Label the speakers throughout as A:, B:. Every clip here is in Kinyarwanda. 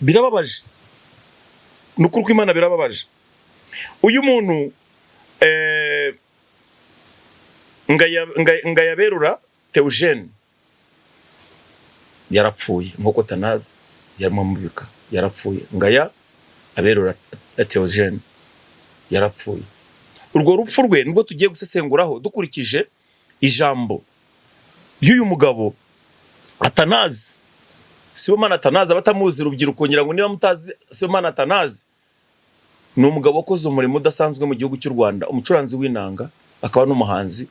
A: Birababaje, ni ukuri kw'Imana, birababaje. Uyu muntu Ngayaberura Theogene yarapfuye nk'uko Tanazi yaramubika, yarapfuye. Ngaya Aberura Theogene yarapfuye. Urwo rupfu rwe nirwo tugiye gusesenguraho dukurikije ijambo ry'uyu mugabo Atanazi Sibomana. Atanazi, abatamuzi, urubyiruko, ngira ngo niba mutazi Sibomana Atanazi, ni umugabo wakoze umurimo udasanzwe mu gihugu cy'u Rwanda, umucuranzi w'inanga, akaba n'umuhanzi,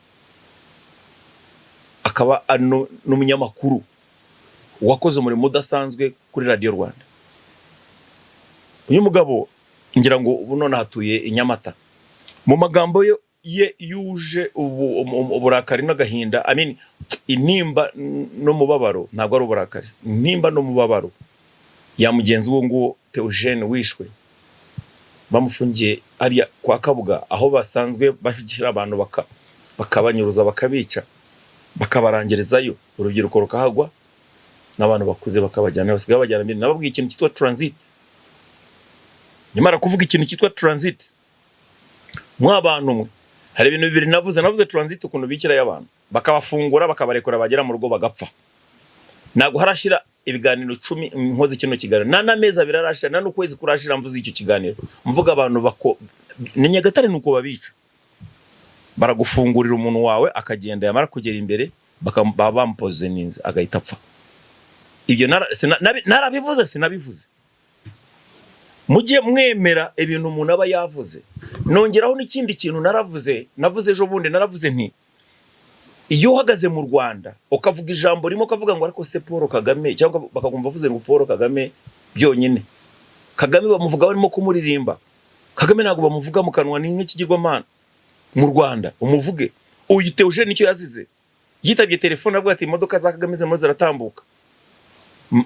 A: akaba ari n'umunyamakuru wakoze umurimo udasanzwe kuri Radiyo Rwanda. Uyu mugabo ngira ngo ubu none hatuye i Nyamata. Mu magambo ye yuje uburakari n'agahinda, I mean, intimba n'umubabaro, ntabwo ari uburakari, intimba n'umubabaro ya mugenzi we nguwo Theogene wishwe, bamufungiye hariya kwa Kabuga, aho basanzwe bashyira abantu bakabanyuruza, bakabica, bakabarangirizayo, urubyiruko rukahagwa n'abantu bakuze, bakabajyana, basigaye babajyana mbere. Nababwiye ikintu cyitwa transit. Nyamara kuvuga ikintu cyitwa transit, mwa bantu mwe, hari ibintu bibiri navuze. Navuze transit, ukuntu bikirayo abantu, bakabafungura, bakabarekura, bagera mu rugo bagapfa. Ntabwo harashira ibiganiro 10 nkoze kino kiganiro, nta n'amezi 2 arashira, nta n'ukwezi kurashira mvuze icyo kiganiro, mvuga abantu bako ni Nyagatare, nuko babica. Baragufungurira umuntu wawe akagenda, yamara kugera imbere baba bamupoisoninze, agahita apfa. Ibyo narabivuze, sinabivuze? Mujye mwemera ibintu umuntu aba yavuze. Nongeraho n'ikindi kintu naravuze, navuze ejo bundi, naravuze nti iyo uhagaze mu Rwanda ukavuga ijambo rimwe, ukavuga ngo ariko se Paul Kagame, cyangwa bakakumva avuze ngo Paul Kagame byonyine, Kagame bamuvuga barimo kumuririmba. Kagame ntabwo bamuvuga mu kanwa, ni nk'ikigirwamana mu Rwanda. Umuvuge uyu Theogene nicyo yazize, yitabye telefone avuga ati imodoka za Kagame zirimo ziratambuka.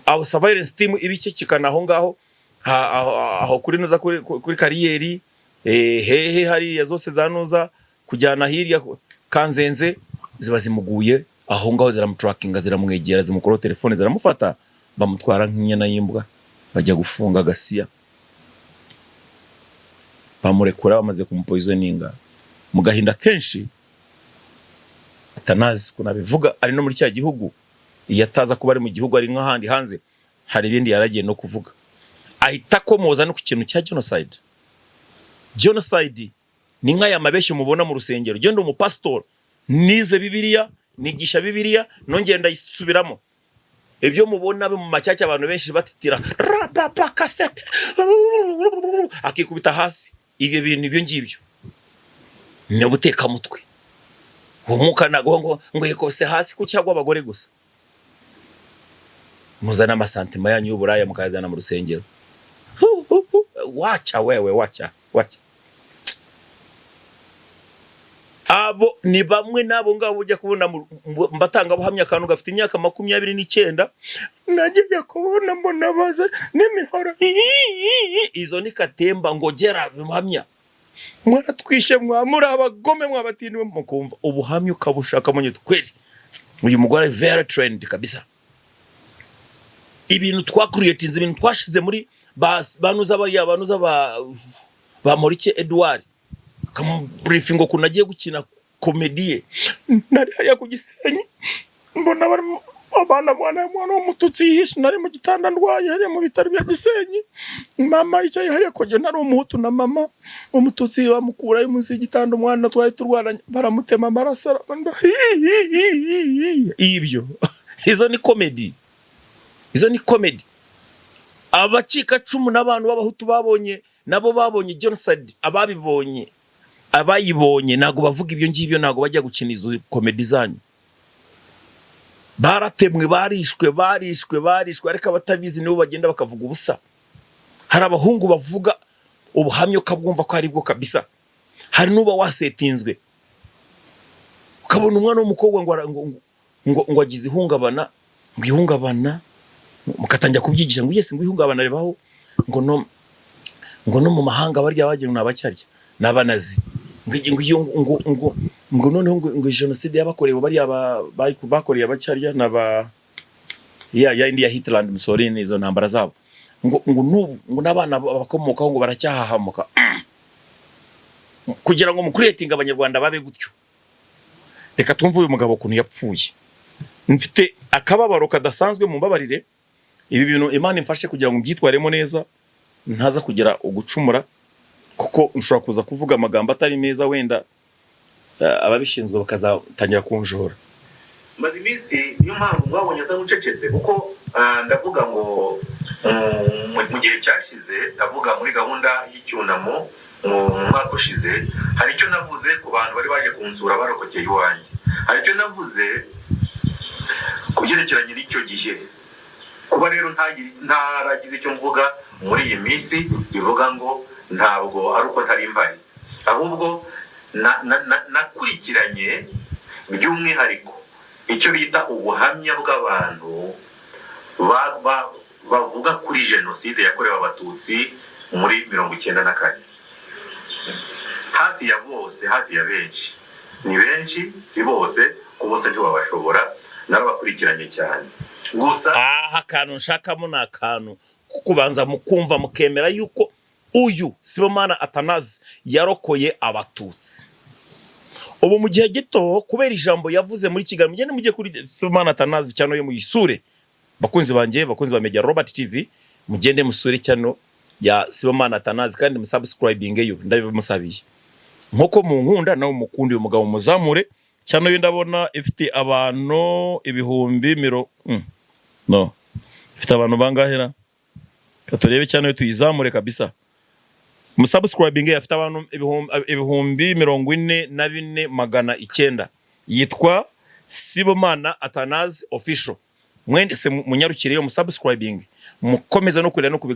A: Aho surveillance team ibicecekana aho ngaho, aho kuri nuza, kuri kariyeri, hehe hariya zose za nuza kujyana hirya Kanzenze, ziba zimuguye aho ngaho, ziramutrackinga, ziramwegera, zimukuraho telefone, ziramufata, bamutwara nk'inyana y'imbwa, bajya gufunga gasiya, bamurekura bamaze kumupoisoninga. Mu gahinda kenshi, atanazi ukuntu abivuga, ari no muri cya gihugu. Iyo ataza kuba ari mu gihugu, ari nk'ahandi hanze, hari ibindi yaragiye no kuvuga. Ahita akomoza no ku kintu cya genocide. Genocide ni nk'aya mabeshyo mubona mu rusengero. Genda, umupasitori, nize Bibiliya, nigisha Bibiliya, nongeye ndayisubiramo. Ibyo mubona mu macyacya, abantu benshi batitira rapapa kasete, akikubita hasi, ibyo bintu, ibyo ngibyo ni ubutekamutwe. Uwo mwuka ntabwo ngo yikubise hasi ku cyangwa abagore gusa. Muzana amasantima yanyu y'uburaya mukayazana mu rusengero. Wacha wewe, wacha, wacha. Abo ni bamwe n'abo ngabo ujya kubona mu batangabuhamya, akantu gafite imyaka 29, nagiye kubona mbona baza n'imihoro. Izo ni katemba ngo gera bimuhamya, mwaratwishe, mwa muri abagome, mwabatindi. Mukumva ubuhamya ukabushaka munye kweli. Uyu mugore ari very trained kabisa. Ibintu twacreatinze, ibintu twashize muri banuza, bariya banuza ba Bamporiki Edouard, kamubriefinga ukuntu agiye gukina comedy ye. Nari hariya ku Gisenyi, mbona barimo abana, mwana w'umututsi yihishe. Nari mu gitanda ndwaye hariya mu bitaro bya Gisenyi, mama yicaye hariya kujya, nari umuhutu na mama umututsi, bamukurayo munsi y'igitanda umwana twari turwaranye, baramutema amaraso arabanda. Ibyo, izo ni comedy, izo ni comedy. Abacikacumu n'abantu b'abahutu babonye, nabo babonye genocide, ababibonye, abayibonye ntabwo bavuga ibyo ngibyo, ntabwo bajya gukina izo comedy zanyu. Baratemwe, barishwe, barishwe, barishwe, ariko abatabizi nibo bagenda bakavuga ubusa. Hari abahungu bavuga ubuhamya ukabwumva ko ari bwo kabisa. Hari n'uba wasetinzwe, ukabona umwana w'umukobwa ngo ngo agize ihungabana, ngo ihungabana, mukatangira kubyigisha ngo yes, ngo ihungabana ribaho, ngo no mu mahanga barya bagira ngo ni abacyarya, ni abanazi, ngo noneho ngo jenoside yabakorewe bariya bakoreye abacyarya n'aba ya indi ya Hitler and Mussolini, izo ntambara zabo. Ngo n'ubu ngo n'abana bakomokaho ngo baracyahahamuka kugira ngo mucreatinge Abanyarwanda babe gutyo. Reka twumve uyu mugabo ukuntu yapfuye. Mfite akababaro kadasanzwe, mumbabarire. Ibi bintu Imana imfashe kugira ngo mbyitwaremo neza, ntaza kugira ugucumura, kuko nshobora kuza kuvuga amagambo atari meza, wenda ababishinzwe bakazatangira kunjora.
B: Maze iminsi, niyo mpamvu mwabonye asa n'ucecetse, kuko ndavuga ngo mu gihe cyashize, ndavuga muri gahunda y'icyunamo mu mwaka ushize, hari icyo navuze ku bantu bari baje kunsura barokokeye iwanjye. Hari icyo navuze ku byerekeranye n'icyo gihe. Kuba rero ntaragize icyo mvuga muri iyi minsi, bivuga ngo ntabwo ari uko ntari mpari, ahubwo nakurikiranye by'umwihariko icyo bita ubuhamya bw'abantu bavuga kuri Jenoside yakorewe Abatutsi muri 94. Hafi ya bose, hafi ya benshi, ni benshi, si bose, ko bose ntibabashobora, narabakurikiranye cyane gusa.
A: Aha akantu nshakamo ni akantu ko kubanza mukumva, mukemera yuko uyu Sibomana Atanazi yarokoye Abatutsi. Ubu mu gihe gito, kubera ijambo yavuze muri Kigali, mugende mujye kuri Sibomana Atanazi cyane yo muyisure. Bakunzi banjye, bakunzi ba Media Robert TV, mugende musure channel ya Sibomana Atanazi kandi musubscribing yo, ndabimusabiye. Nkuko munkunda, nawe mukundi uyu mugabo muzamure. Channel yo ndabona ifite abantu ibihumbi miro no ifite abantu bangahera? Reka turebe channel yo tuyizamure kabisa. Musubscribing. Afite abantu 44,900. Yitwa Sibomana Atanazi Official. Mwese munyarukire yo musubscribing, mukomeza no kureba no ku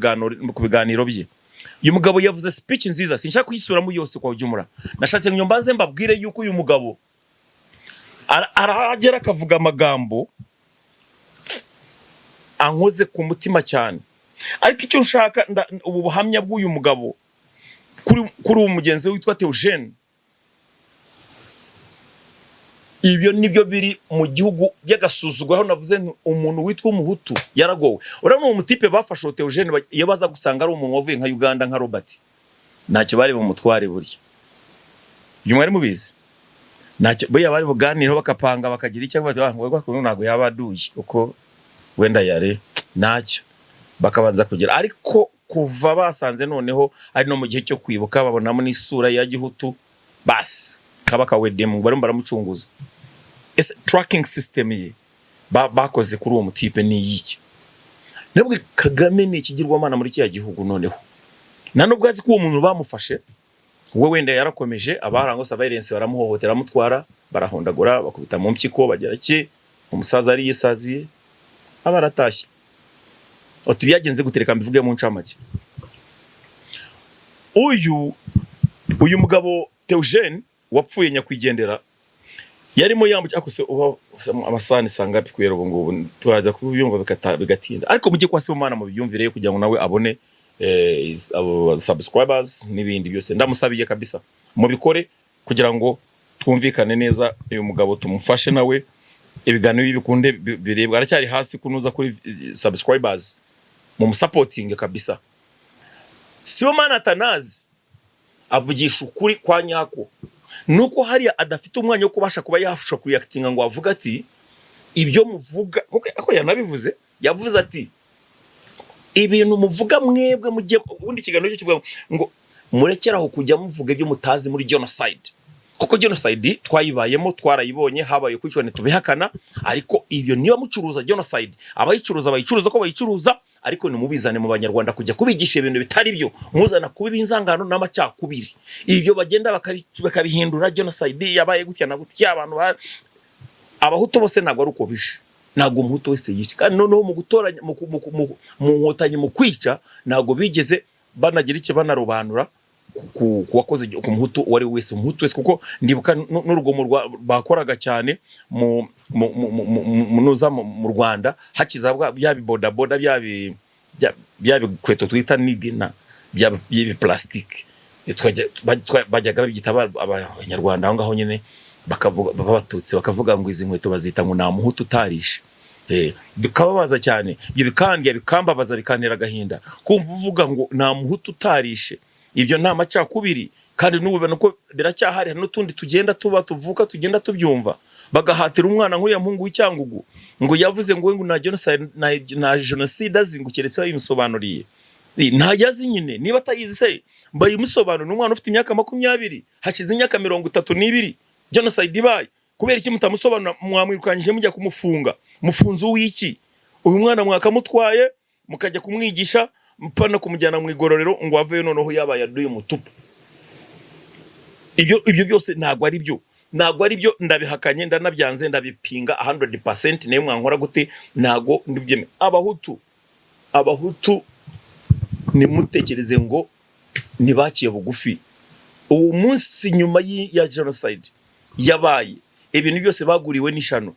A: biganiro bye. Uyu mugabo yavuze speech nziza, sinshaka kuyisubiramo yose kwa ujumura. Nashatse ngo mbanze mbabwire yuko uyu mugabo arahagera akavuga amagambo ankoze ku mutima cyane. Ariko icyo nshaka, ubu buhamya bw'uyu mugabo kuri uwo mugenzi we witwa Theogene, ibyo nibyo biri mu gihugu by'agasuzuguro, aho navuze nti umuntu witwa Umuhutu yaragowe. Urabona uwo mutipe bafashe, uwo Theogene, iyo baza gusanga ari umuntu wavuye nka Uganda, nka Robert, ntacyo bari bumutware. Burya ibyo mwari mubizi, ntacyo buriya bari buganireho, bakapanga, bakagira icyo bati: "Ah, ngo ngo ntabwo yaba aduye kuko wenda yare ntacyo bakabanza kugira." Ariko kuva basanze noneho ari no mu gihe cyo kwibuka, babonamo n'isura ya gihutu, basi kaba kawedemu, barimo baramucunguza. Ese tracking system ye bakoze kuri uwo mutipe ni iyiki? Nabwo Kagame ni ikigirwamana muri kiriya gihugu. Noneho nta nubwo azi ko uwo muntu bamufashe, we wenda yarakomeje abarangwa surveillance, baramuhohotera, baramutwara, barahondagura, bakubita mu mpyiko, bagera ki umusaza ari yisaziye, aba aratashye. Ati byagenze gutereka mbivuge mu ncamake. Uyu mugabo Theogene wapfuye, nyakwigendera, yarimo yambukira akose uba amasahani sangapi kubera ubu ngubu turaza kubyumva bigatinda, ariko mujye kwa Sibomana mubyumvire kugira ngo nawe abone abo subscribers n'ibindi byose. Ndamusabiye kabisa, mubikore kugira ngo twumvikane neza, uyu mugabo tumufashe nawe ibiganiro bye bikunde birebwa. Aracyari hasi kunuza kuri subscribers, mu musupporting kabisa. Sibomana Atanazi avugisha ukuri kwa nyako, nuko hariya adafite umwanya wo kubasha kuba yafasha kureactinga ngo avuga ati ibyo muvuga, kuko ako yanabivuze, yavuze ati ibintu muvuga mwebwe mujye ubundi ikiganiro cyo kivuga ngo murekeraho kujya muvuga ibyo mutazi muri genocide, kuko genocide twayibayemo, twarayibonye, habaye kwicwa, ntitubihakana. Ariko ibyo niba mucuruza genocide, abayicuruza bayicuruza ko bayicuruza, ariko nimubizane mu Banyarwanda kujya kubigisha ibintu bitari byo, muzana kubiba inzangano n'amacakubiri. Ibyo bagenda bakabihindura genocide yabaye gutya na gutya, abantu Abahutu bose ntabwo ari uko bishe, ntabwo Umuhutu wese yishe. Kandi noneho mu gutoranya mu Nkotanyi, mu kwica, ntabwo bigeze banagira icyo banarobanura ku wakoze ku Muhutu uwo ari we wese, Umuhutu wese, kuko ndibuka n'urugomo bakoraga cyane mu Rwanda hakiza bya bibodaboda, bya bikweto twita nigina, bya by'ibiplastike, bajyaga babyita Abanyarwanda aho ngaho nyine, bakavuga b'Abatutsi, bakavuga ngo izi nkweto bazita ngo nta Muhutu utarishe. Bikababaza cyane ibyo, bikandya, bikambabaza, bikantera agahinda kumva uvuga ngo nta Muhutu utarishe. Ibyo nta macakubiri, kandi n'ubu ubona ko biracyahari. Hari n'utundi tugenda tuba tuvuka, tugenda tubyumva, bagahatira umwana nk'uriya muhungu w'Icyangugu ngo yavuze ngo nta genocide, nta jenoside azi, ngo keretse bayimusobanuriye. Ntajya azi nyine, niba atayizi se bayimusobanurira? Umwana ufite imyaka 20, hashize imyaka 32 genocide ibaye, kubera iki mutamusobanura? Mwamwirukanyije mujya kumufunga, mufunze uw'iki? Uyu mwana mwakamutwaye mukajya kumwigisha, mpana kumujyana mu igororero ngo aveyo noneho yabaye aduye mutupu. Ibyo byose ntabwo ari byo, ntabwo ari byo. Ndabihakanye, ndanabyanze, ndabipinga 100%. Nayo mwankora gute, ntabwo ndibyemeye. Abahutu nimutekereze ngo ntibaciye bugufi. Uwo munsi nyuma ya genocide yabaye, ibintu byose baguriwe n'ishano,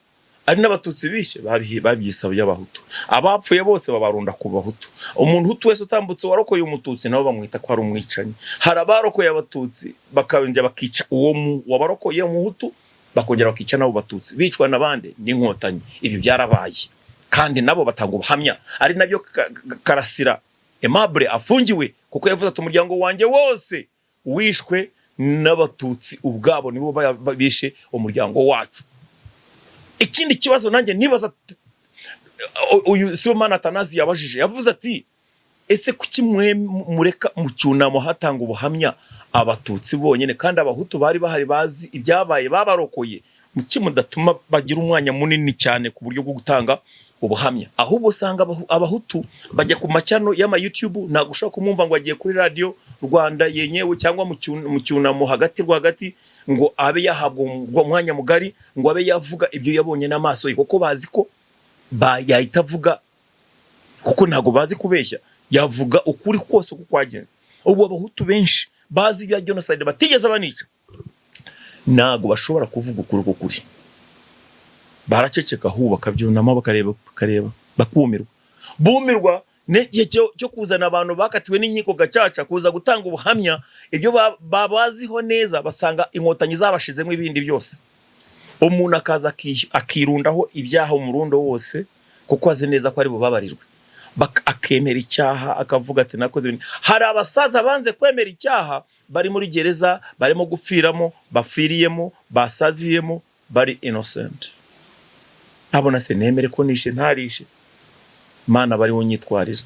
A: ari n'Abatutsi bishe babyisaba Abahutu. Abapfuye bose babarunda ku Bahutu. Umuntu Hutu wese utambutse warokoye Umututsi nabo bamwita ko ari umwicanyi. Hari abarokoye Abatutsi bakongera bakica uwo wabarokoye Umuhutu, bakongera bakica nabo Batutsi bicwa n'abandi n'Inkotanyi. Ibi byarabaye kandi nabo batanga ubuhamya, ari nabyo Karasira Aimable afungiwe, kuko yavuze ati: "Umuryango wanjye wose wishwe n'Abatutsi ubwabo, nibo bishe umuryango wacu." Ikindi kibazo nanjye nibaza, uyu Sibomana Atanazi yabajije, yavuze ati: "Ese kuki mwe mureka mu cyunamo hatanga ubuhamya Abatutsi bonyine, kandi Abahutu bari bahari bazi ibyabaye babarokoye, muki mudatuma bagira umwanya munini cyane ku buryo bwo gutanga ubuhamya?" Ahubwo usanga Abahutu bajya ku macyano y'ama YouTube, ntabwo ushobora kumwumva ngo agiye kuri Radiyo Rwanda yenyewe cyangwa mu cyunamo hagati rwagati ngo abe yahabwa uwo mwanya mugari, ngo abe yavuga ibyo yabonye n'amaso ye, kuko bazi ko yahita avuga, kuko ntabwo bazi kubeshya, yavuga ukuri kose uko kwagenze. Ubu Abahutu benshi bazi ibya genocide batigeze banica ntabwo bashobora kuvuga ukuri k'ukuri, baraceceka ahubwo bakabyunama, bakareba, bakareba, bakumirwa, bumirwa n'igihe cyo kuzana abantu bakatiwe n'inkiko gacaca kuza gutanga ubuhamya ibyo babaziho neza, basanga Inkotanyi zabashizemo ibindi byose. Umuntu akaza akirundaho ibyaha umurundo wose kuko azi neza ko ari bubabarirwe. Akemera icyaha, akavuga ati: "Nakoze ibintu." Hari abasaza banze kwemera icyaha, bari muri gereza, barimo gupfiramo, bapfiriyemo, basaziyemo, bari innocent. Ntabona se nemere ko nishe, ntarishe, Mana bari unyitwarira.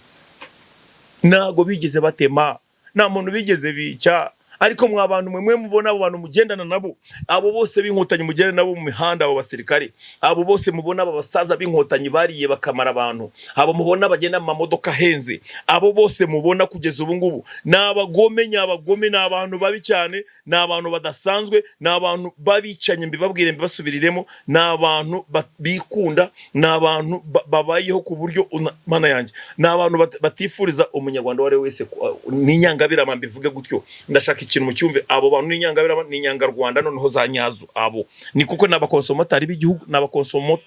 A: Ntago bigeze batema, nta muntu bigeze bica. Ariko mwa bantu mwe mubona abo bantu mugendana nabo, abo bose b'Inkotanyi mugendana nabo mu mihanda, abo basirikare, abo bose mubona, abo basaza b'Inkotanyi bariye bakamara abantu, abo mubona bagenda mu mamodoka ahenze, abo bose mubona kugeza ubu ngubu ni abagome nyabagome, ni abantu babi cyane, ni abantu badasanzwe, ni abantu babicanye. Mbibabwire, mbibasubiriremo, ni abantu bikunda, ni abantu babayeho ku buryo Mana yanjye, ni abantu batifuriza Umunyarwanda uwo ari we wese ni inyangabirama. Mbivuge gutyo, ndashaka ikintu mucyumve: abo bantu ni inyangabirama, ni inyangarwanda noneho za nyazo. Abo ni kuko ni abakonsomatari b'igihugu, ni abakonsomo,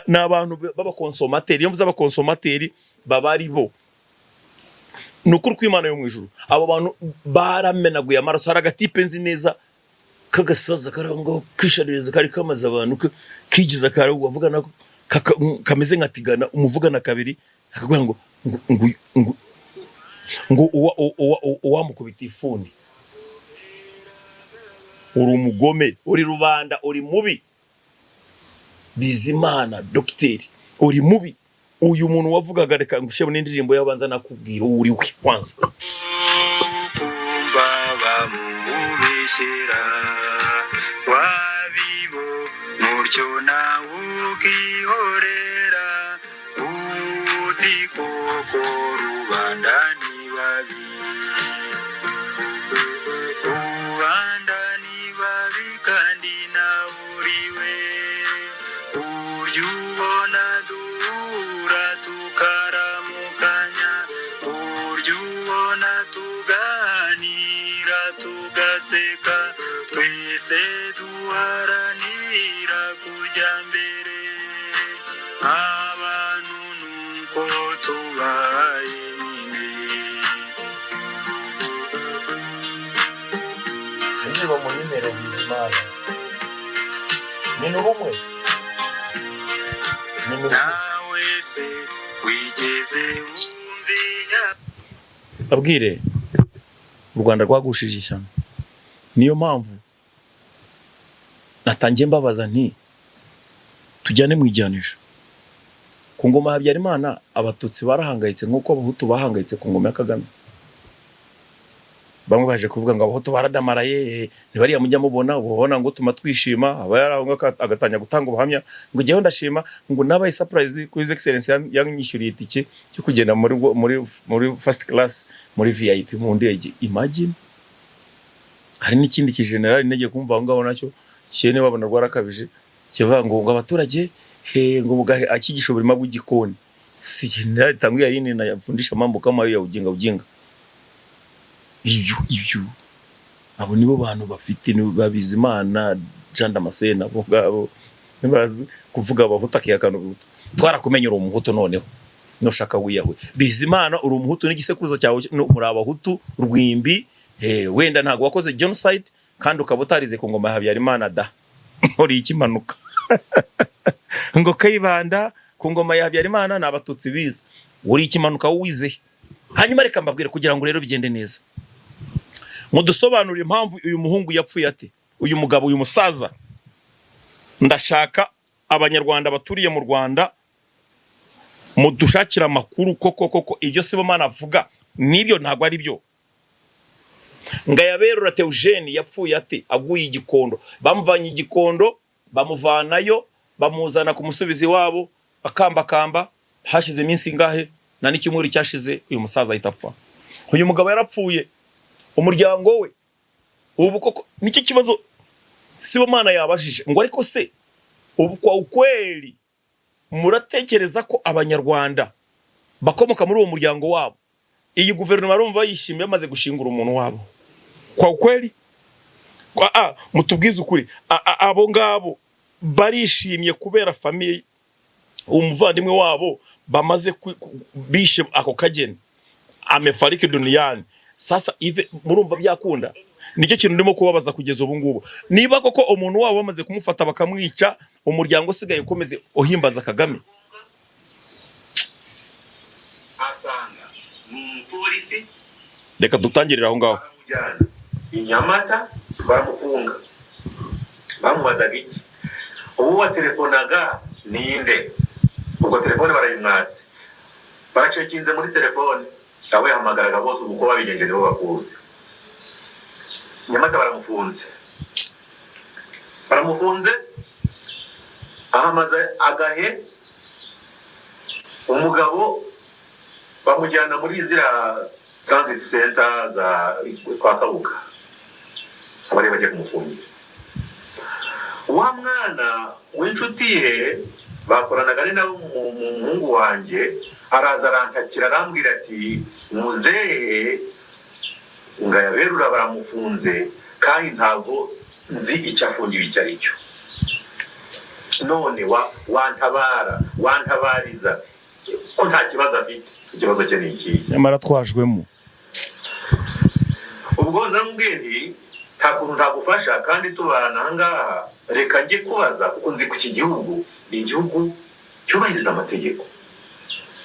A: ni abantu b'abakonsomateri. Iyo mvuze abakonsomateri, baba ari bo. Ni ukuri kw'Imana yo mu ijuru, abo bantu baramenaguye amaraso. Hari agatipe nzi neza k'agasaza kari aho ngaho kishaririza, kari kamaze abantu, kigize kare wavuga nako kameze nka tigana, umuvugana kabiri akakubwira ngo uwamukubita ifuni. Uri umugome, uri rubanda, uri mubi. Bizimana dogiteri, uri mubi. Uyu muntu wavugaga, reka ngushyire n'indirimbo y'abanza nakubwira uwo uri we kwanza.
C: Kumva bamubeshyera wabibo mutyo nawe ukihorera, uti koko rubanda ni babi, rubanda ni babi, kandi nawe uriwe. Urya ubona duhura tukaramukanya, urya ubona tuganira tugaseka, twese duharanira kujya mbere, abantu nuko tubaye nyine.
A: Indirimbo munyemere, Bizimana ni n'ubumwe.
C: Nawe se wigeze wumva?
A: Abwire u Rwanda rwagushije ishyano. Niyo mpamvu natangiye mbabaza nti tujyane mu ijyanisha. Ku ngoma ya Habyarimana Abatutsi barahangayitse nk'uko Abahutu bahangayitse ku ngoma ya Kagame. Bamwe baje kuvuga ngo Abahutu baradamaraye, ntibariya mujya mubona ubona ngo tuma twishima, aba yari aho ngaho agatangira gutanga ubuhamya ngo njyewe ndashima ngo nabaye surprise kuri His Excellence yanyishyuriye itike yo kugenda muri first class, muri VIP mu ndege. Imagine! Hari n'ikindi kijenerali ntegeye kumva aho ngaho nacyo cyene babona rwarakabije, kivuga ngo abaturage he ngo bugahe akigisha uburima bw'igikoni. Si jenerali tangu ya lini na yafundisha mambo kama hayo ya ujinga ujinga? Ibyo abo nibo bantu bafite ni Babizimana Jean Damascene, abo ngabo ntibazi kuvuga Abahutu, akihakana Ubuhutu. Twarakumenye, uri Umuhutu, noneho nushaka wiyawe. Bizimana, uri Umuhutu n'igisekuruza cyawe muri Abahutu rwimbi. Wenda ntabwo wakoze genocide kandi ukaba utarize ku ngoma ya Habyarimana da, uri ikimanuka ngo Kayibanda ku ngoma ya Habyarimana ni Abatutsi bize, uri ikimanuka wowe wize. Hanyuma reka mbabwire, kugira ngo rero bigende neza, mudusobanurire impamvu uyu muhungu yapfuye ate, uyu mugabo, uyu musaza. Ndashaka Abanyarwanda baturiye mu Rwanda mudushakira amakuru koko koko ibyo Sibomana avuga nibyo, ntabwo ari byo. Ngayaberura Theogene yapfuye ate? Aguye Igikondo, bamuvanye Igikondo, bamuvanayo bamuzana ku musubizi wabo akambakamba. Hashize iminsi ingahe? Na n'icyumweru cyashize uyu musaza ahita apfa. Uyu mugabo yarapfuye, umuryango we ubu koko nicyo kibazo Sibomana yabajije ngo ariko se ubu kwa ukweli muratekereza ko Abanyarwanda bakomoka muri uwo muryango wabo, iyi guverinoma barumva yishimiye bamaze gushingura umuntu wabo? Kwa ukweli kwa, mutubwize ukuri, abo ngabo barishimye kubera famille, umuvandimwe wabo bamaze bishe ako kageni, amefariki duniani sasa hivi? Murumva byakunda? Nicyo kintu ndimo kubabaza kugeza ubu ngubu. Niba koko umuntu wabo bamaze kumufata bakamwica, umuryango usigaye ukomeze uhimbaza Kagame?
B: Asanga ni umupolisi.
A: Reka dutangirire aho ngaho.
B: Baramujyana i Nyamata, baramufunga. Bamubazaga iki? Ubu watelefonaga ninde? Ubwo telefone barayimwatse, baracekinze muri telefone abo yahamagaraga bose, ubu uko babigenje nibo bakuzi. Nyamata baramufunze, baramufunze, ahamaze agahe. Umugabo bamujyana muri ziriya transit center za kwa Kabuga, abari bagiye kumufungira. Wa mwana w'inshuti ye bakoranaga, ari nawe umuhungu wanjye, araza arantakira, arambwira ati: "Muzehe Ngayaberura baramufunze kandi ntabwo nzi icyo afungiwe icyo ari cyo. None wantabara, wantabariza ko nta kibazo afite, ikibazo cye ni ikihe?"
A: Nyamara twajwemo.
B: Ubwo naramubwiye nti: "Nta kuntu ntagufasha kandi tubana aha ngaha, reka njye kubaza, kuko nzi ko iki gihugu ni igihugu cyubahiriza amategeko,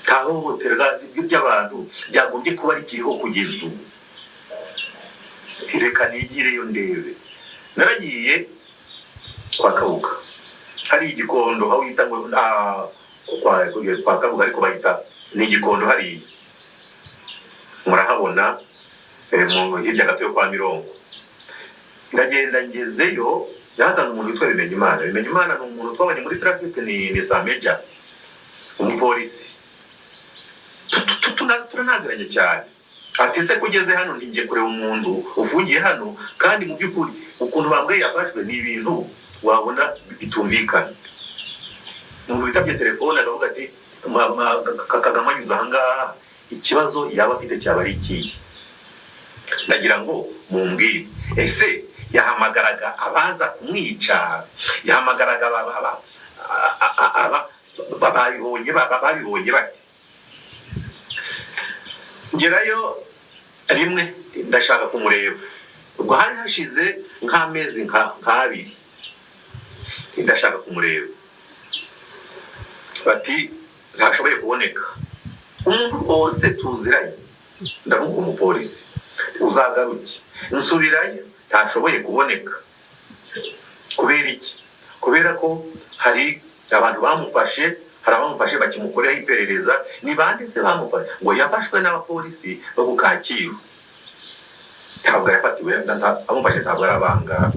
B: nta hohoterwa ry'abantu ryagombye kuba rikiriho kugeza ubu. Reka nigireyo ndebe." Naragiye kwa Kabuga hari Igikondo, aho yita ngo kwa Kabuga, ariko bahita ni Igikondo hariya, murahabona, hirya gato yo kwa Mirongo. Ndagenda, ngezeyo yazana umuntu witwa Bimenyimana. Bimenyimana ni umuntu twabonye muri traffic, ni za meja, umupolisi. Turanaziranye cyane. Ati: "Se kugeze hano?" Ngiye kureba umuntu ufungiye hano, kandi mu by'ukuri ukuntu bambwiye yafashwe ni ibintu wabona bitumvikana. Umuntu witabye telefone akavuga ati: "Kagame anyuze ahangaha, ikibazo yaba afite cyaba ari ikihe? Ndagira ngo mumbwire, ese yahamagaraga abaza kumwica? Yahamagaraga babibonye bate?" Ngerayo rimwe, ndashaka kumureba. Ubwo hari hashize nk'amezi nk'abiri, ndashaka kumureba. Bati ntashoboye kuboneka. Umuntu rwose tuziranye, ndavuga umupolisi, uzagaruke. Nsubirayo, ntashoboye kuboneka. Kubera iki? Kubera ko hari abantu bamufashe, hari abamufashe bakimukoreho iperereza. Ni bande se bamufashe? Ngo yafashwe n'abapolisi bo ku Kacyiru, ntabwo yafatiwe, abamufashe ntabwo ari abangaba.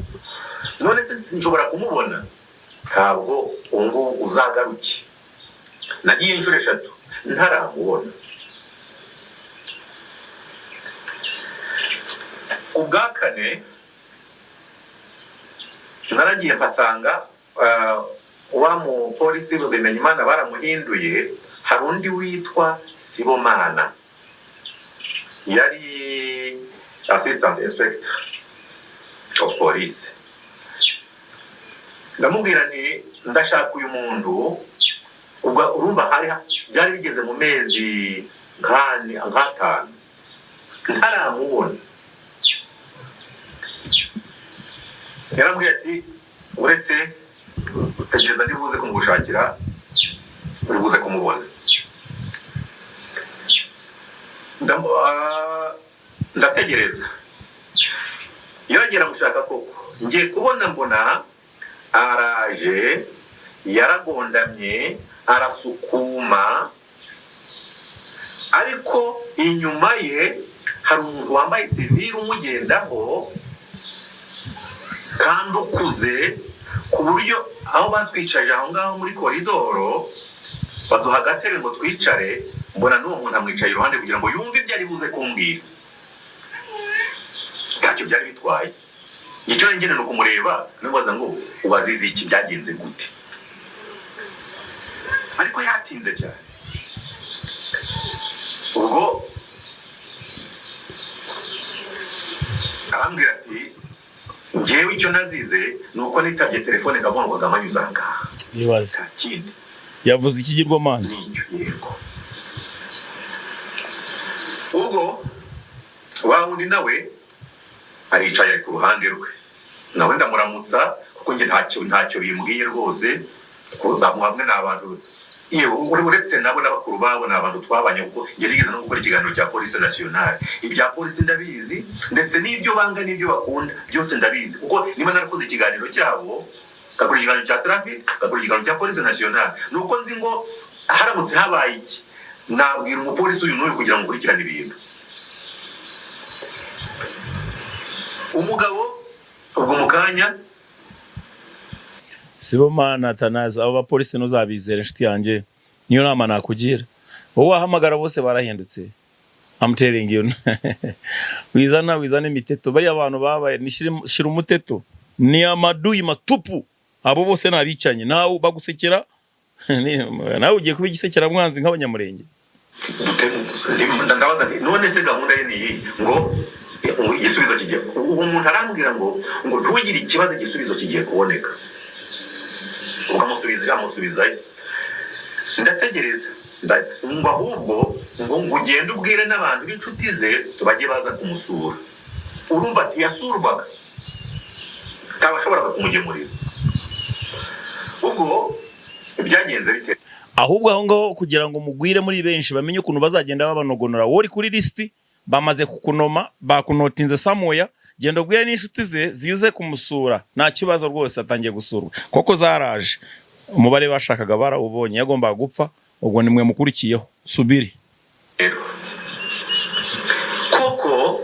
B: None se sinshobora kumubona? Ntabwo, ubu ngubu uzagaruke. Nagiye inshuro eshatu ntaramubona. Ubwa kane naragiye mpasanga wa mupolisi Bimenyimana baramuhinduye, hari undi witwa Sibomana, yari assistant inspector of police. Ndamubwira nti ndashaka uyu muntu. Ubwo urumva hari byari bigeze mu mezi nk'ane, nk'atanu ntaramubona. Yarambwiye ati uretse tegereza, ndibuze kumugushakira, uri buze kumubona. Ndategereza, yongera gushaka koko. Ngiye kubona mbona araje, yaragondamye, arasukuma, ariko inyuma ye hari umuntu wambaye sivile umugendaho kandi ukuze, ku buryo aho batwicaje aho ngaho muri koridoro baduha agatebe ngo twicare, mbona n'uwo muntu amwicaye iruhande kugira ngo yumve ibyo ari buze kumbwira. Ntacyo byari bitwaye, icyo ngenera ni ukumureba numubaza ngo ubazize iki, byagenze gute? Ariko yatinze cyane. Ubwo arambwira ati njyewe icyo nazize ni uko nitabye telefone nkavuga ngo Kagame anyuze aha ngaha.
A: Ibaze.
B: Nta kindi.
A: Yavuze ikigirwamana.
B: Nicyo, yego. Ubwo wa wundi nawe aricaye, ari ku ruhande rwe, nawe ndamuramutsa kuko njye ntacyo bimbwiye rwose, kuko hamwe ni abantu, yewe uretse nabo n'abakuru babo ni abantu twabanye, kuko njye nigeze no gukora ikiganiro cya Police Nationale. Ibya polisi ndabizi, ndetse n'ibyo banga n'ibyo bakunda byose ndabizi, kuko niba narakoze ikiganiro cyabo, ngakora ikiganiro cya traffic, ngakora ikiganiro cya Police Nationale, ni uko nzi ngo haramutse habaye iki nabwira umupolisi uyu n'uyu kugira ngo nkurikirane ibintu. Umugabo ubwo mu kanya
A: Sibomana Atanazi, abo bapolisi ntuzabizere inshuti yanjye, niyo nama nakugira. Wowe wahamagara bose barahindutse, I'm telling you. Wizana imiteto, bariya abantu babaye ni shira umuteto, ni amaduyi matupu. Abo bose ni abicanyi, nawe bagusekera, nawe ugiye kuba igisekeramwanzi nk'abanyamurenge.
B: Ndabaza nti none se gahunda ye ni iyi? Ngo igisubizo kigiye, uwo muntu arambwira ngo ntugire ikibazo, igisubizo kigiye kuboneka. Ubwo amusubiza, amusubizayo, ndategereza. Ngo ahubwo ngo ugende ubwire n'abantu b'inshuti ze bajye baza kumusura. Urumva ntiyasurwaga, ntabashoboraga kumugemurira. Ubwo byagenze bite?
A: Ahubwo aho ngaho kugira ngo mugwire muri benshi, bamenye ukuntu bazagenda babanogonora. Wowe uri kuri lisiti, bamaze kukunoma, bakunotinze samoya. Genda ubwire n'inshuti ze zize kumusura, nta kibazo rwose. Atangiye gusurwa koko, zaraje, umubare bashakaga barawubonye, yagombaga gupfa. Ubwo nimwe mukurikiyeho, subiri.
B: Rero koko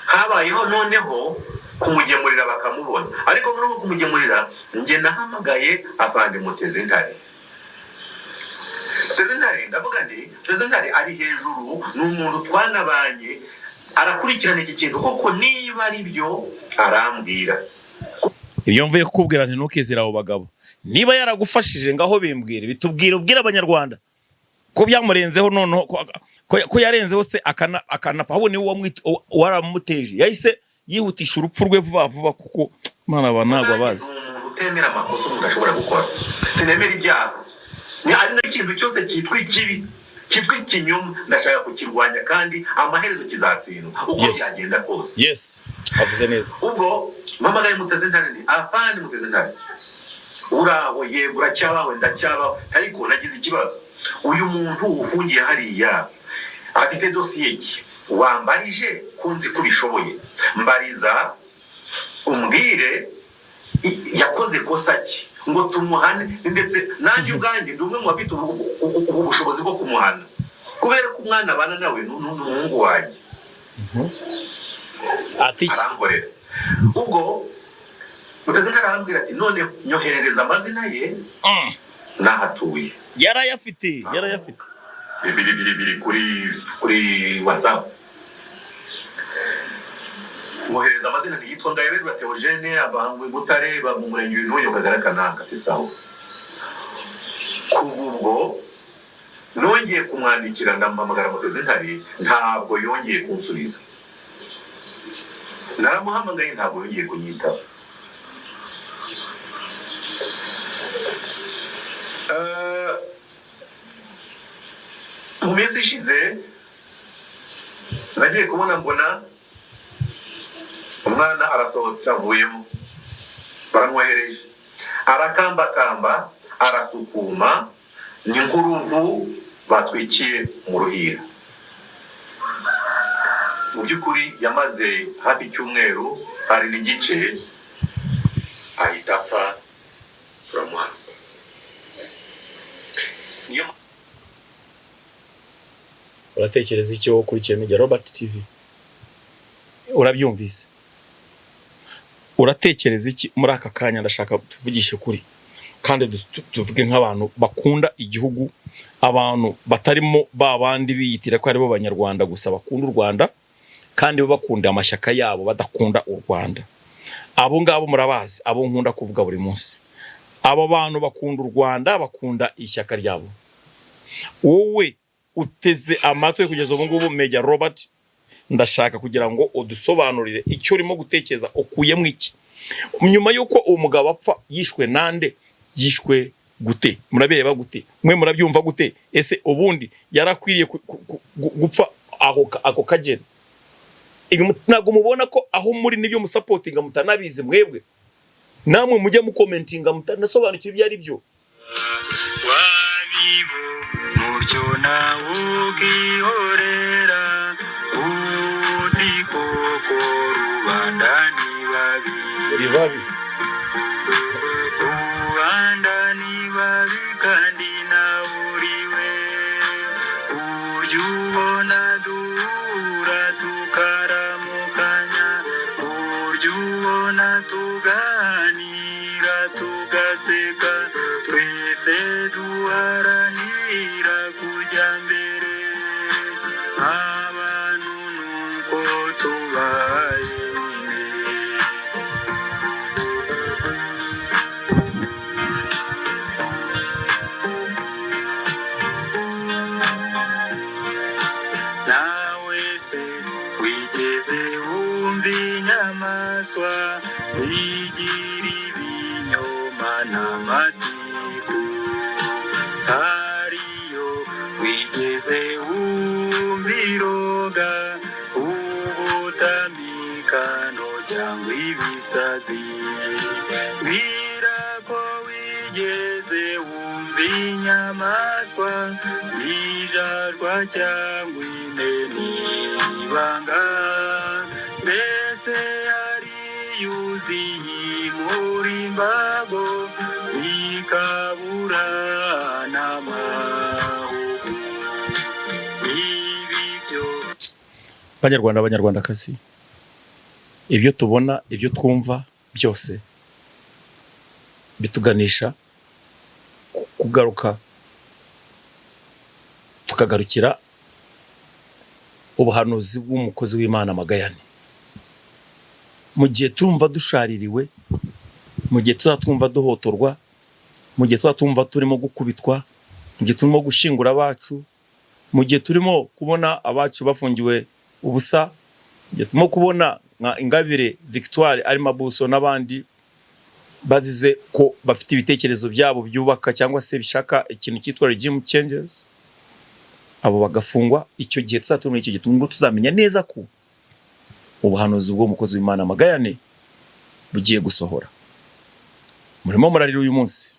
B: habayeho noneho kumugemurira bakamubona, ariko muri uko kumugemurira njye nahamagaye afande Mutezi Ntare. Mutezi Ntare, ndavuga nti Mutezi Ntare ari hejuru, ni umuntu twanabanye, arakurikirana iki kintu koko, niba ari byo arambwira.
A: Ibyo mvuye kukubwira nti ntukizere abo bagabo. Niba yaragufashije, ngaho bimbwire, bitubwire, ubwire abanyarwanda ko byamurenzeho noneho, ko yarenzeho se akanapfa. Ahubwo niwe waramuteje, yahise yihutisha urupfu rwe vuba vuba, kuko Mana aba ntabwo abazi.
B: Ni umuntu utemera amakosa umuntu ashobora gukora. Sinemera ibyaha, ni ari n'ikintu cyose cyitwa ikibi, cyitwa ikinyoma, ndashaka kukirwanya kandi amaherezo kizatsindwa uko byagenda kose.
A: Yes, avuze neza.
B: Ubwo mpamagaye Muteze Ntare nti afande Muteze Ntare, ubu Uraho? Yego. Uracyabaho? Ndacyabaho, ariko nagize ikibazo. Uyu muntu ufungiye hariya afite dosiye ki? Wambarije ko nzi ko ubishoboye. Mbariza umbwire yakoze kosa ki ngo tumuhane. Ndetse nanjye ubwanjye ndi umwe mu bafite ubu bushobozi bwo kumuhana, kubera ko umwana abana nawe ni umuhungu wanjye.
A: Ati iki?
B: Arankorera. Ubwo Mutezintare arambwira ati: "None nyoherereza amazina ye n'aho atuye."
A: Yarayafite, yarayafite.
B: Biri kuri WhatsApp. Mwohereza amazina, ntiyitwa Ngayaberwa Theogene, abangwe Butare, ba mu murenge uyu n'uyu, kagari kanaka. Ati: "Sawa." Kuva ubwo nongeye kumwandikira, ndamuhamagara, Mutezintare, ntabwo yongeye kunsubiza. Naramuhamagaye, ntabwo yongeye kunyitaba. Mu minsi ishize nagiye kubona mbona umwana arasohotse, avuyemo, baramwohereje, arakambakamba, arasukuma, ni nk'uruvu batwikiye mu ruhira. Mu by'ukuri yamaze hafi icyumweru hari n'igice, ahita apfa, turamuha. Niyo
A: Uratekereza icyo wowe ukurikiye Media Robert TV? Urabyumvise? Uratekereza iki muri aka kanya? Ndashaka tuvugishe kuri kandi tuvuge nk'abantu bakunda igihugu, abantu batarimo ba bandi biyitira ko aribo Banyarwanda gusa bakunda u Rwanda, kandi bo bakunda amashyaka yabo, badakunda u Rwanda. Abo ngabo murabazi, abo nkunda kuvuga buri munsi. Abo bantu bakunda u Rwanda, bakunda ishyaka ryabo. Wowe uteze amatwi kugeza ubu ngubu Meja Robert, ndashaka kugira ngo udusobanurire icyo urimo gutekereza. Ukuyemo iki nyuma y'uko uwo mugabo apfa? Yishwe nande? Yishwe gute? Murabireba gute mwe? Murabyumva gute? Ese ubundi yarakwiriye gupfa ako kageni? Ibi ntabwo mubona ko aho muri nibyo musupportinga mutanabizi mwebwe? Namwe mujya mucommentinga mutanasobanukiwe ibyo ari byo.
C: Wabibu mutyo nawe ukihorera, uti koko rubanda ni babi.
A: Ni babi.
C: Rubanda ni babi kandi naburiwe. Burya ubona duhura tukaramukanya, burya ubona tuganira tugaseka, twese duharanira kujya mbere abantu nuko tubaye nyine. Nawe se wigeze wumva inyamaswa igira ibinyoma n'amatiku? Hariyo wigeze wumva iroga ubutamikano cyangwa ibisazi? Mbwira ko wigeze wumva inyamaswa ijarwa cyangwa imena ibanga. Mbese hari yuzuye muri mbago ikabura n'amahugu ibi byo?
A: Banyarwanda, Banyarwandakazi, ibyo tubona, ibyo twumva byose bituganisha kugaruka, tukagarukira ubuhanuzi bw'umukozi w'Imana Magayane. Mu gihe turumva dushaririwe, mu gihe tuzatwumva duhotorwa, mu gihe tuzatwumva turimo gukubitwa, mu gihe turimo gushyingura abacu, mu gihe turimo kubona abacu bafungiwe ubusa, mu gihe turimo kubona nka Ingabire Victoire ari mabuso n'abandi bazize ko bafite ibitekerezo byabo byubaka cyangwa se bishaka ikintu cyitwa regime changes, abo bagafungwa, icyo gihe tuzaturi muri icyo gihe ngo tuzamenya neza ko ubuhanuzi bw'umukozi w'Imana Magayane bugiye gusohora. Murimo murarira uyu munsi,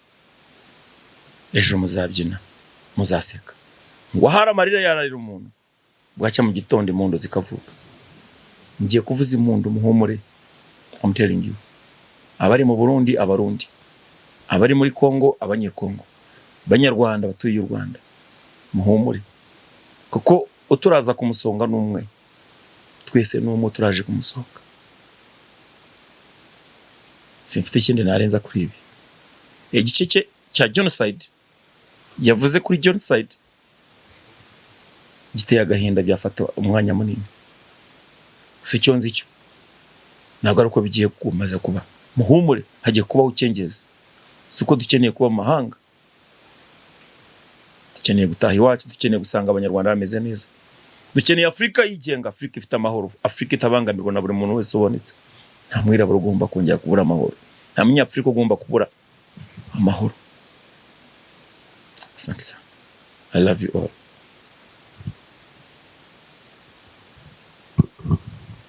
A: ejo muzabyina, muzaseka. Ngo ahari amarira yararira umuntu, bwacya mu gitondo impundu zikavuga. Ngiye kuvuza impundu, muhumure. I'm telling you, abari mu Burundi, Abarundi, abari muri Kongo, Abanyekongo, Banyarwanda batuye u Rwanda, muhumure, kuko uturaza ku musonga ni umwe. Twese ni umwe, turaje ku musonga. Simfite ikindi narenza kuri ibi. Igice cye cya genocide, yavuze kuri genocide, giteye agahinda, byafata umwanya munini. Si icyo nzi cyo, ntabwo ari uko bigiye kumaze kuba. Muhumure, hagiye kubaho ukengezi. Si uko dukeneye kuba mu mahanga, dukeneye gutaha iwacu, dukeneye gusanga Abanyarwanda bameze neza, dukeneye Afurika yigenga, Afurika ifite amahoro, Afurika itabangamirwa na buri muntu wese ubonetse. Nta mwirabura ugomba kongera kubura amahoro, nta Munyafurika ugomba kubura amahoro. Asante sana, I love you all.